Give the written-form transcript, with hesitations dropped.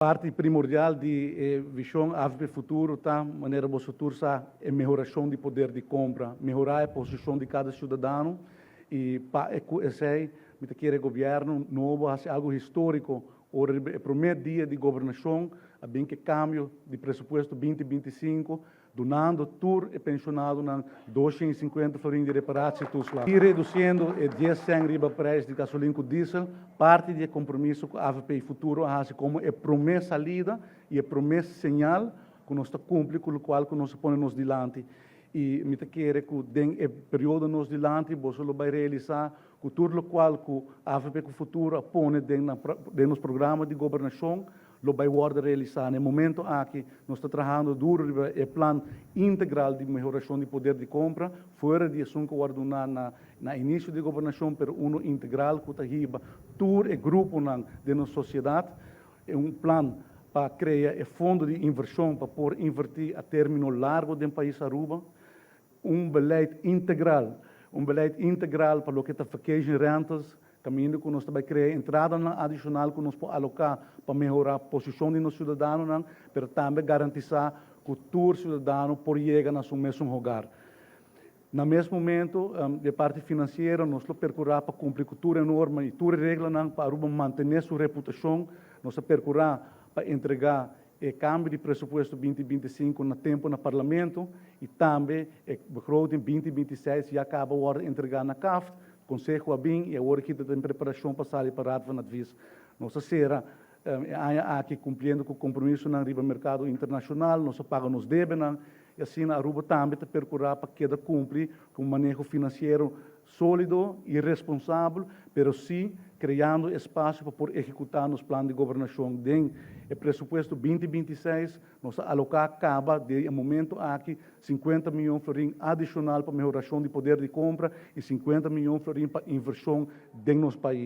Parti primordial di vision AVP Futuro ta, manera boso tur sa, e mehoracion di poder di compra, mehora e posicion di cada ciudadano y pa esey mi ta kere gobierno nobo a haci algo historico ora e prome dia di gobernacion a bin cu cambio di presupuesto 2025, dunando tur e pensionadonan 250 florin di reparatietoeslag y reduciendo e 10 cent riba prijs di gasolin cu diesel, parti di e compromiso cu AVP Futuro a haci como e prome salida y e prome señal cu nos ta cumpli cu locual cu nos a pone nos dilanti. Y mi ta kere cu den e periodo nos dilanti boso lo bay realisa cu tur locual cu AVP cu Futuro a pone den nos programa di gobernacion lo bay wordo realisa. Na e momento aki nos ta trahando duro riba e plan integral di mehoracion di poder di compra, fuera di esun cu wordo duna na inicio di gobernacion, pero uno integral cu ta hiba tur e gruponan den nos sociedad. E un plan pa crea e fondo di inversion pa por inverti a termino largo den pais Aruba, un beleid integral pa loke ta vacation rentals, caminda cu nos tambe crea entrada adicional cu nos por aloca pa mehora posicion di nos ciudadanonan, pero tambe garantisa cu tur ciudadano por yega na su mes hogar. Na mes momento, di parti financiero, nos lo percura pa cumpli cu tur norma y tur regla pa Aruba mantene su reputacion, nos a percura pa entrega e cambio di presupuesto 2025 na tempo na Parlamento y tambe e begroting 2026 ya caba di entrega na CAFT, Conseho a bin y awor aki ta den preparacion pa sali pa Raad van Advies. Nos a cera aki cumpliendo cu e compromiso na riba mercado internacional, nos a paga nos debe y asina Aruba tambe ta percura pa keda cumpli cu un maneho financiero solido y responsabel, pero si creando espacio pa por ehecuta nos plan di gobernacion. Den e presupuesto 2026, nos a aloca caba di e momento aki 50 miyon florin adicional pa mehoracion di poder di compra y 50 miyon florin pa inversion den nos pais.